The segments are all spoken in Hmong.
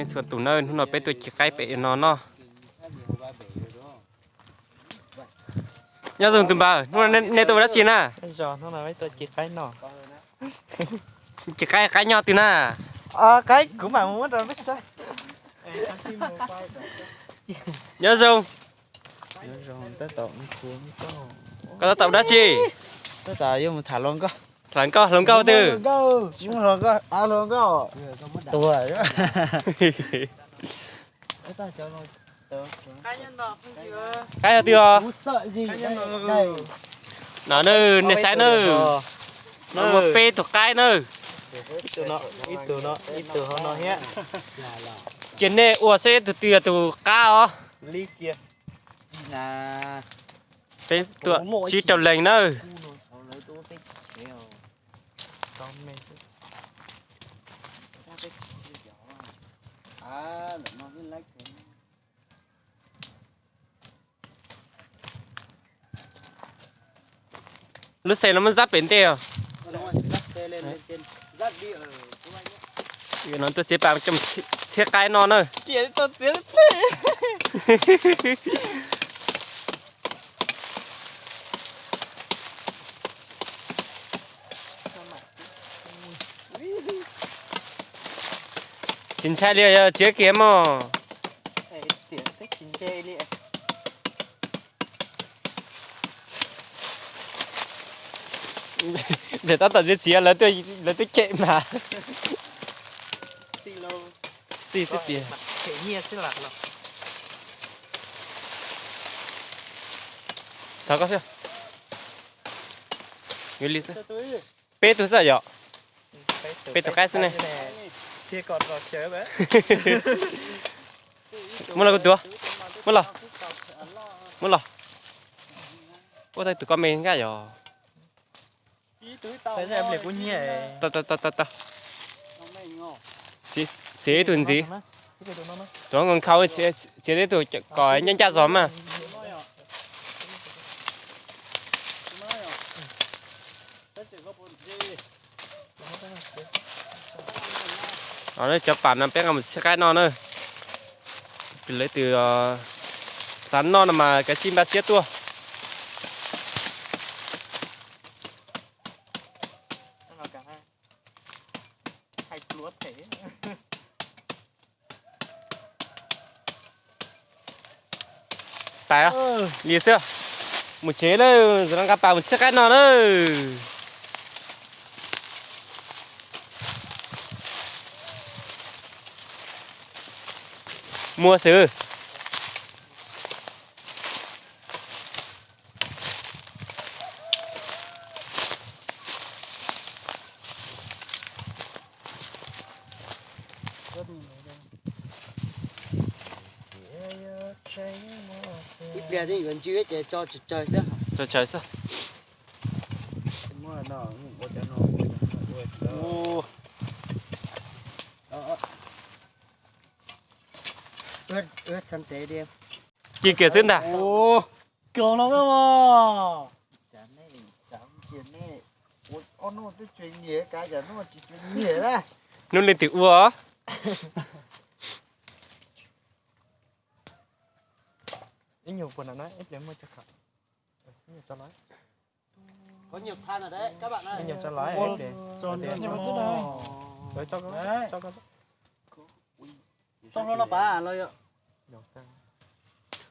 Txhua tus nawb, hnub no peb tuaj ci qaib pem no noj. Nyob zoo tus npawg, hnub no nej tuaj ua dab tsi na? Ci qaib, qaib nyob twg na? Nyob zoo. Koj tab tom ua dab tsi? Tham hluas nkauj, hluas nkauj twg? Qaib yog twg os? No nawb, nej saib nawb. Muaj peb tug qaib nawb. Cia nej ua saib tus twg yog tus qab os. Peb tuaj tsib rau leeg nawb. Lub xeem no muab zab pem ntej os. No tuaj txiav pas coj mus txhiab qaib noj na. Tsis ntshai li os, yog txiav kiag mog. Ntawm tab tom txiav txiav lawv twb cem mas. Xij xwb tiag. Thov koj xwb. Li xwb. Peb tug xwb yom? Peb tug qaib xwb ne. Muab los kuv tuav. Muab los. Muab los. Ua tau tus koj me nkaj yom. Tau, tau, tau, tau. Txiav ib tug ntxiv. Tuav nkaus nkhaus, txiav ib tug kom ncaj ncaj zog mas. Cov pas no peb nqa mus txhiab qaib noj na. Lawv tus xav noj no mas kav tsij npaj siab tuaj. Pais, li xwb. Mus tsev lawm, nqa pas mus txhiab qaib noj lawm. Muaj xwb. Ib pliag twb yuav ntswg ces tso tsawg tsawg xwb. Tso tsawg xwb. Ci kiag xwb ntag. Hnub li twm ua.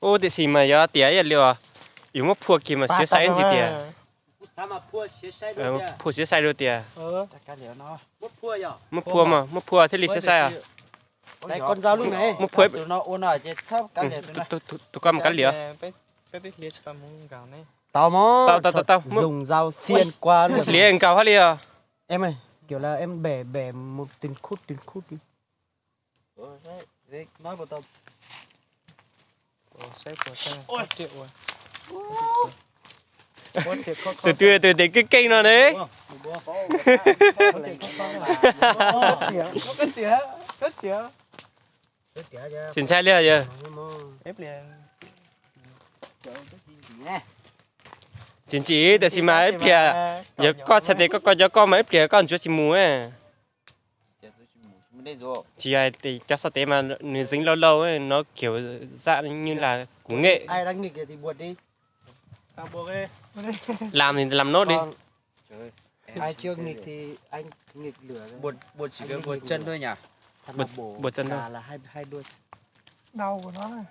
Ub, tiam sis mas yog tias ib yam li yus muab phua kiag mas siav sai ntxiv tiag. Phua siav sai dua tias. Muab phua, muab phua thiaj li siav sai os. Muab phua, tus koj mus kav liam. Tau, tau, tau, tau. Hliav nkaus hab li os. Tus twg tus tes keej keej no ne. Tsis ntshai li yog. Tsis ntsim, tiam sis mas ib pliag yog koj txhais tes koj koj cov koj mas ib pliag koj ntsuav tsis mus. Tsis yog tias cov xav tes mas nws zeev lauj lauj no, kiểu da như là củ nghệ. Ai đang nghịch thì buột đi. Làm thì làm nốt đi. Còn ai chưa nghịch thì anh nghịch lửa. Buột, buột chỉ cần buột chân thôi nhỉ? Buột, buột chân thôi. Là hai, hai đuôi. Đầu của nó này.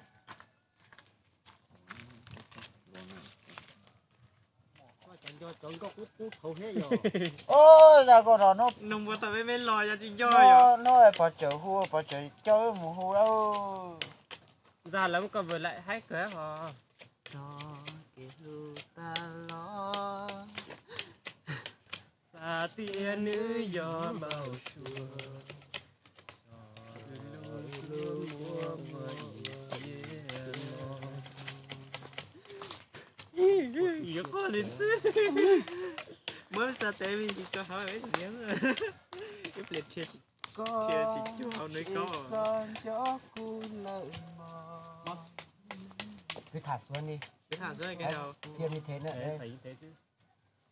Ơ, ra con đó nó, nws muaj tau peb peb los yog tsis nco, nó, nó pov tsawg hu, pov tsawg coj mus hu. Ra lawv muab koj vwm lawm haib kawg hos. Tso kev hlub tag los, xav tias nws yog npau suav, tso lub hlub muaj muaj ib txhia los. Yuav quaj li xwb. Muab xav tes me ntsis tso hauv ib xiav, ib pliag dhia tsis cuag hauv nws kaub. Cứ thả xuống đi. Cứ thả xuống cái đầu. Xiêm như thế nữa đây.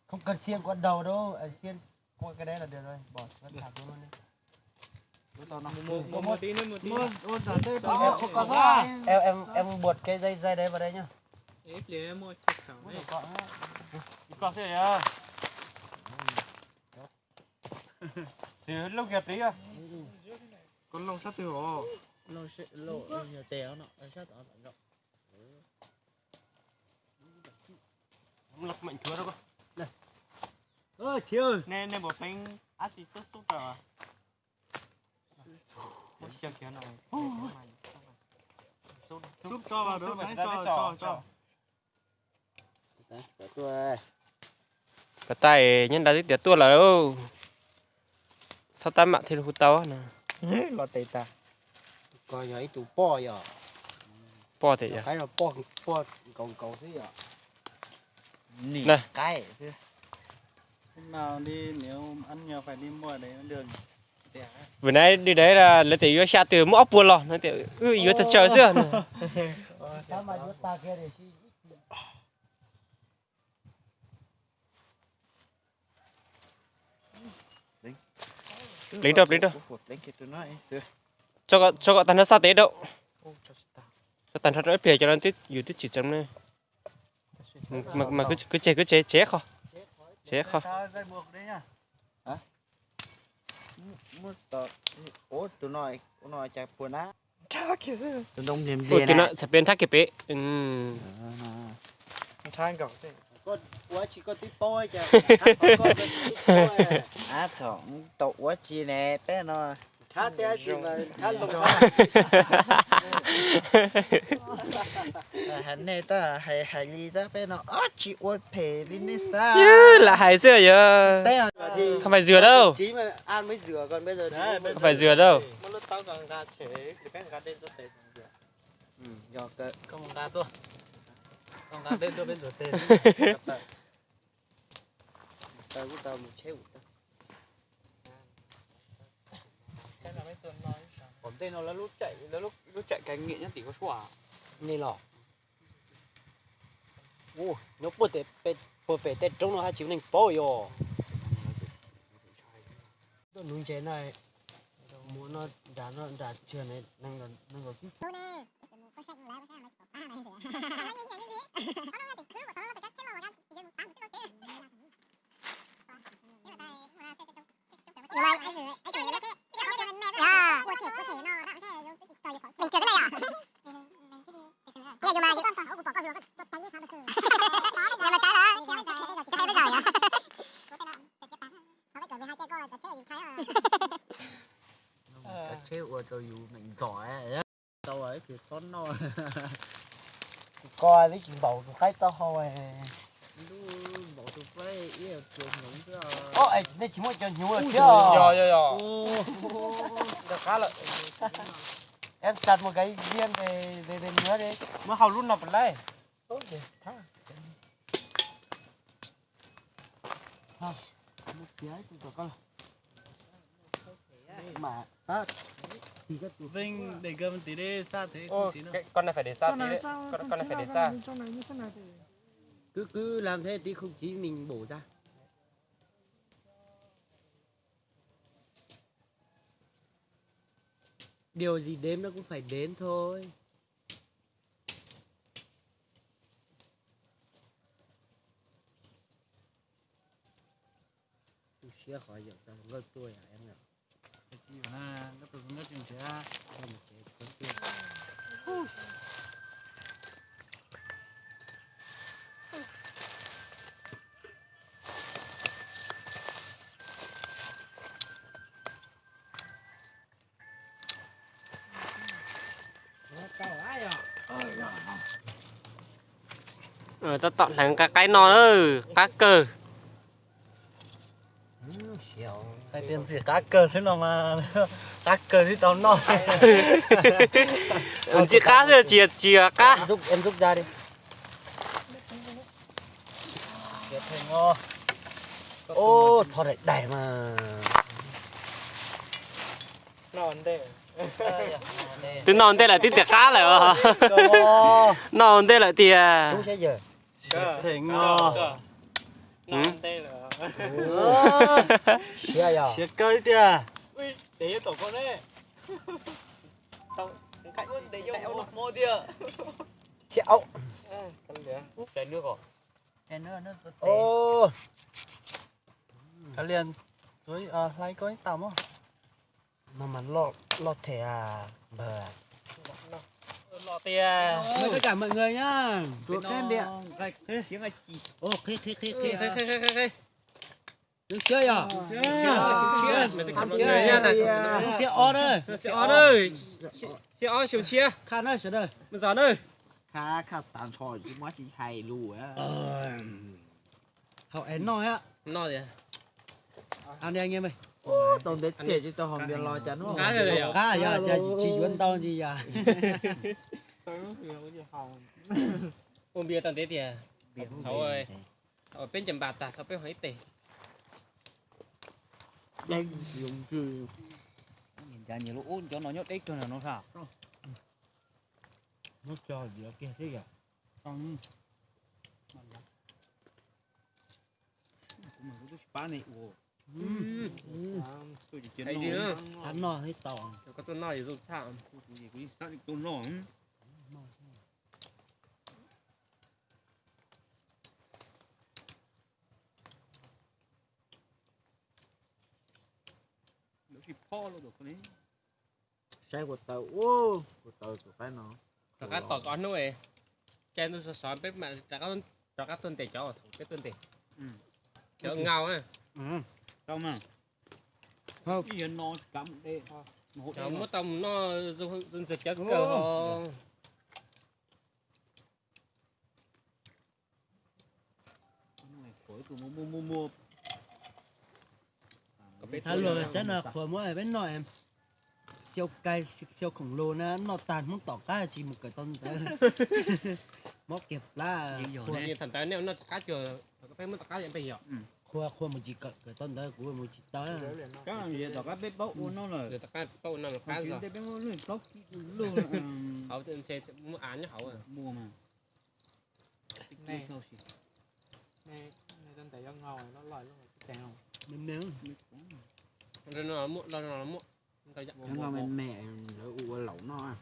Không cần xiêm qua đầu đâu, à, xiêm qua cái đấy là được rồi, bỏ xuống thả xuống luôn đi. Một, một, một tí nữa, một tí nữa. Em, em, em buộc cái dây, dây đấy vào đây nhá. Ib pliag muab chaw khawm ne. Koj xwb yog. Xwb lub kiag pliv. Koj loo sab twg os? Loo, loo, yog tes no, sab tod. Nej, nej puas pleev ab tsi xub xub rau? Xub tso vào đó, tso, tso, tso. Pov tais nyob nrad twb tias tuaj lawm, txhob tab mam thiaj li hu tau no. Los tes tag. Koj yog ib tug poj yom. Poj tias yog. Qaib los poj, poj nkaus nkaus xwb yom. Nim qaib xwb. Vim nai dij dais lawv tias yuav xya twg muab ob puas los no, tias wb yuav tsawg tsawg xwb. Pleev rau, pleev rau. Tso kom tag nrho xav tes rau. Tso tag nrho rau ib pliag cov no twb yus twb tsim tseem ne. Mas kwv tseg, kwv tseg, tseg qho, tseg qho. Tus no, tus no txhais pes nrhab kiag pem. Thaum ua tsi ne peb no. Hais nej tab hais hais li tab peb no ob tsis ua phem li nej xav. Lam hais xwb yog. Không phải dừa đâu. Không phải dừa đâu. Tom ntej no lub tsaim cai nyiam nyob tim koj suab ne los. Nyob puag pem tej roob no haj tsis muaj neeg paub yog. Tuaj nuv ntses no, mus no nram no nram tsuag ne, neeg los kub. Cov tsheb ua rau yus meem ntxom tau ib pliag txhob noj. Ko twb tsis npaum tus qaib taub hau. Npaum tus qaib ib pliag hnyuv xwb. Nej tsis muaj cov hnyuv los thiab. Yog, yog, yog. Rov qab lawm. Em chặt một cái viên về, về, về nữa đi. Muab hau lub no puas laib? Con này phải để xa tí, con này phải để xa. Cứ, cứ làm thế tí không khí mình bổ ra. Điều gì đến nó cũng phải đến thôi. Tu siab qhov yawm tau nkauj tuaj yom. Tab tom hleev qaib no lawm, qab kawg. Hais tias ntxim qab kawg xwb no mas qab kawg twb tau noj. Ntxim qab xwb tsis tsis qab. Ub, txhob daim daim mas. Twb noj ntej lawm twb tias qab lawm. Noj ntej lawm tiag. Siav kawg tiag. Kav liam, tsuav hlais koj ib tag mog. No mas loj thiab npawg. Loj tiag. Mời tất cả mọi người nhá. Chuav qeb npias. Lub siab yog? Lub siab ob na. Lub siab ob xyoo tshiab. Khaj na sawv daws. Khaj khaj tas ntsho tsis muab tsis hais lus. Hau es noj thiab. Noj tias. Tau ntev tiag tsis tau hau npias los cas noj. Qab yog cas tsis yuav ntau ntsis yog. Ua npias tau ntev tiag. Thaum peb ncaws npas tag thaum peb hau ib tes. Cas nyias lub ub cov no nyob deb kawg no no sas. Muab tso diav kiag xwb yom. Kuv mas kuv twb tsis pab nej ua. Qab noj thiab tau. Koj tuaj noj yus zoo tshaj. Kuv yeej xav tuaj noj. Saib kuv taw, kuv taw tus qaib no. Rov qab tom koj hnub es, caij ntuj sov sov peb mam rov qab tuaj ntes cov thaum peb tuaj ntes. Cov ngau na. Cov muab tau mus noj zoo ntxawg cov kawg ho. Peb thaum luag teb no qhuas muab peb noj, siau kais siau khoom lus na, noj tag Hmoob tom qab tsis mus kawm tau ntawv. Mob kiag plab. Thaum ntawd nej noj tom qab cuag, peb muab tom qab peb yom. Qhua qhua mus tsis kawm, kawm tau ntawv kuv mus tsis tau. Tom qab peb paub ua noj lawm, tom qab paub ua noj lawm qab zog. Peb muab lwj plaub kib lug, hauv ntshe muaj av nyob hauv. Muaj mas. Muaj, muaj. Lawv ua laum noj.